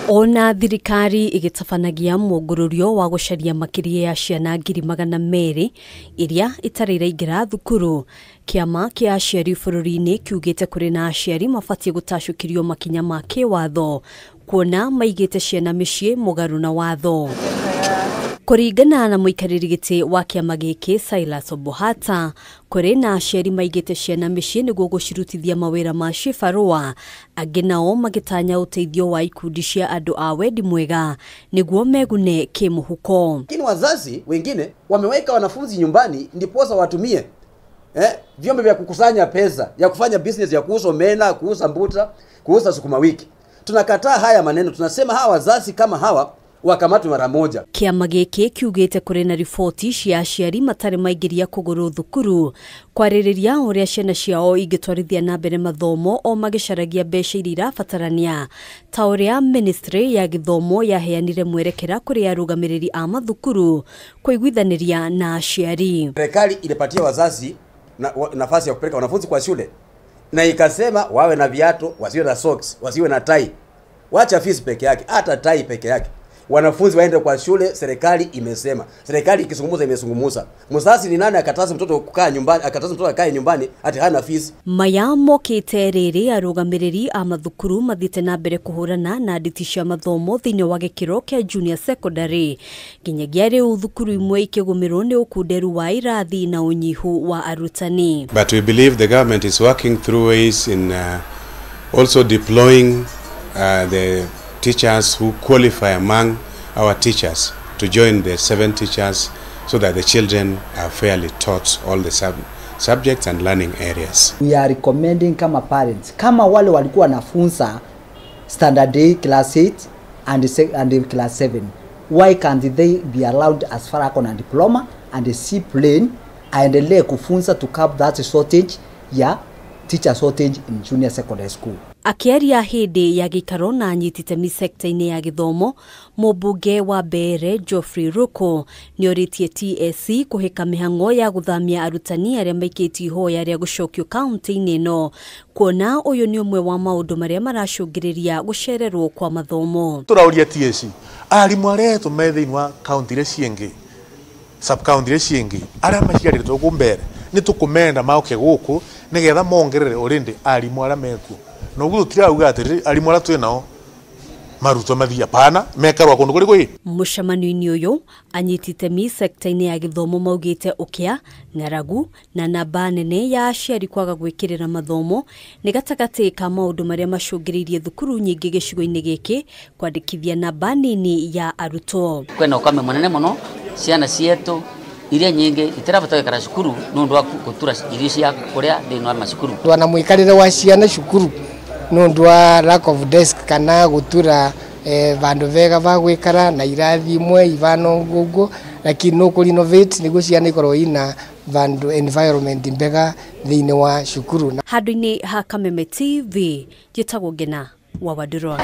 Ona thirikari ĩgĩtabanagia mũngũrũrio wa gũcaria makĩria ya ciana 200,000 iria itarĩ iraingĩra thukuru. Kĩama kĩa aciari bũrũri-inĩ kiugĩte kũrĩ na aciari mabatiĩ gũtacũkĩrio makinya ma kĩwatho kuona maigĩte ciana mĩciĩ mũgarũ na watho. Kũringana na mũikarĩri gĩtĩ wa kĩama gĩkĩ Silas Obohata, kũrĩ na aciari maigĩte ciana mĩciĩ nĩguo gũcirutithia mawĩra ma cibarũa, angĩ nao magĩtanya ũteithio wa ikundi cia andũ a wendi mwega nĩguo megune kĩmũhuko. Lakini wazazi wengine wameweka wanafunzi nyumbani ndiposa watumie vyombo vya kukusanya pesa ya kufanya business ya kuuza omena, kuuza mbuta, kuuza sukuma wiki. Tunakataa haya maneno, tunasema hawa wazazi kama hawa wakamatwe mara moja. Kĩama gĩkĩ kiugĩte kũrĩ na riboti cia aciari matarĩ maingĩria kũgũrũ thukuru kwarĩrĩria ũrĩa ciana ciao ingĩtwarithia na mbere mathomo o magĩcaragia mbeca iria irabatarania ta ũrĩa ministry ya gĩthomo yaheanire mwerekera kũrĩ arũgamĩrĩri a mathukuru kũiguithanĩria na aciari. Serikali ilipatia wazazi nafasi ya kupeleka wanafunzi kwa shule na ikasema wawe na viatu, wasiwe na socks, wasiwe na tai. Wacha fees peke yake, hata tai peke yake. Wanafunzi waende kwa shule, serikali imesema. Serikali ikizungumza imezungumza. Mzazi ni nani akataza mtoto kukaa nyumbani, akataza mtoto akae nyumbani ati hana fees? Maya mokite riri arugamiriri a mathukuru mathiite na mbere kuhurana na nditi cia mathomo thiini wa gikiro kia junior secondary nginyagia riu thukuru imwe ikigumirwo ni ukunderu wa irathi na unyihu wa arutani. But we believe the government is working through ways in also deploying the teachers who qualify among our teachers to join the 7 teachers so that the children are fairly taught all the subjects and learning areas. We are recommending kama parents, kama wale walikuwa wanafunza standard A class 8 and class 7, why can't they be allowed as far as on diploma and a C plane aendelee kufunza to cap that shortage ya teacher shortage in junior secondary school. Akiaria hindi ya gĩikaro na anyiti itemi sekta-inĩ ya gĩthomo, mũmbunge wa Mbeere Geoffrey Ruku nĩorĩtie TSC kũhĩka mĩhang'o ya gũthamia arutani arĩa maikĩtie ihoya rĩa gũcokio kaunti-inĩ ĩno, kuona ũyũ nĩ ũmwe wa maũndũ marĩa maracũngĩrĩria gũcererwo kwa mathomo. Tũrauria TSC arimũ arĩa etwo me thĩinĩ wa kaunti iria ciĩngĩ, sub county iria ciĩngĩ, arĩa maciarĩtwo kũu Mbeere nĩ tũkũmenda maũke gũkũ nĩgetha mongerere already arimũ arĩa mekuo. Noguo tũtirauga atĩrĩrĩ arimũ arĩa twĩ nao marutwo mathiĩ, hapana, mekarwo kũndũ kũrĩ kũĩ. Mũcemanio-inĩ ũyũ anyiti itemi sekta-inĩ ya gĩthomo maugĩte ũkĩa, ng'aragu na namba nene ya aciari kwaga gwĩkĩrĩra mathomo nĩ gatagatĩ ka maũndũ marĩa macũngĩrĩirie thukuru nyingĩ gĩcigo-inĩ gĩkĩ kwandĩkithia namba nini ya arutwo. Kwĩna ũkame mũnene mũno, ciana cietũ iria nyingi itirabata gwikara cukuru nundu wa gutura irio cia kuria thiini wa macukuru. Wana mwikarire wa ciana cukuru nundu wa lack of desk kana gutura vandu vega va gwikara na irathi imwe ivano ngugo, lakini no ku renovate niguo ciana ikorwo ina vandu environment mbega thiini wa cukuru. Handu-inĩ ha Kameme TV njĩtagwo Ngena wa Wandũrwa.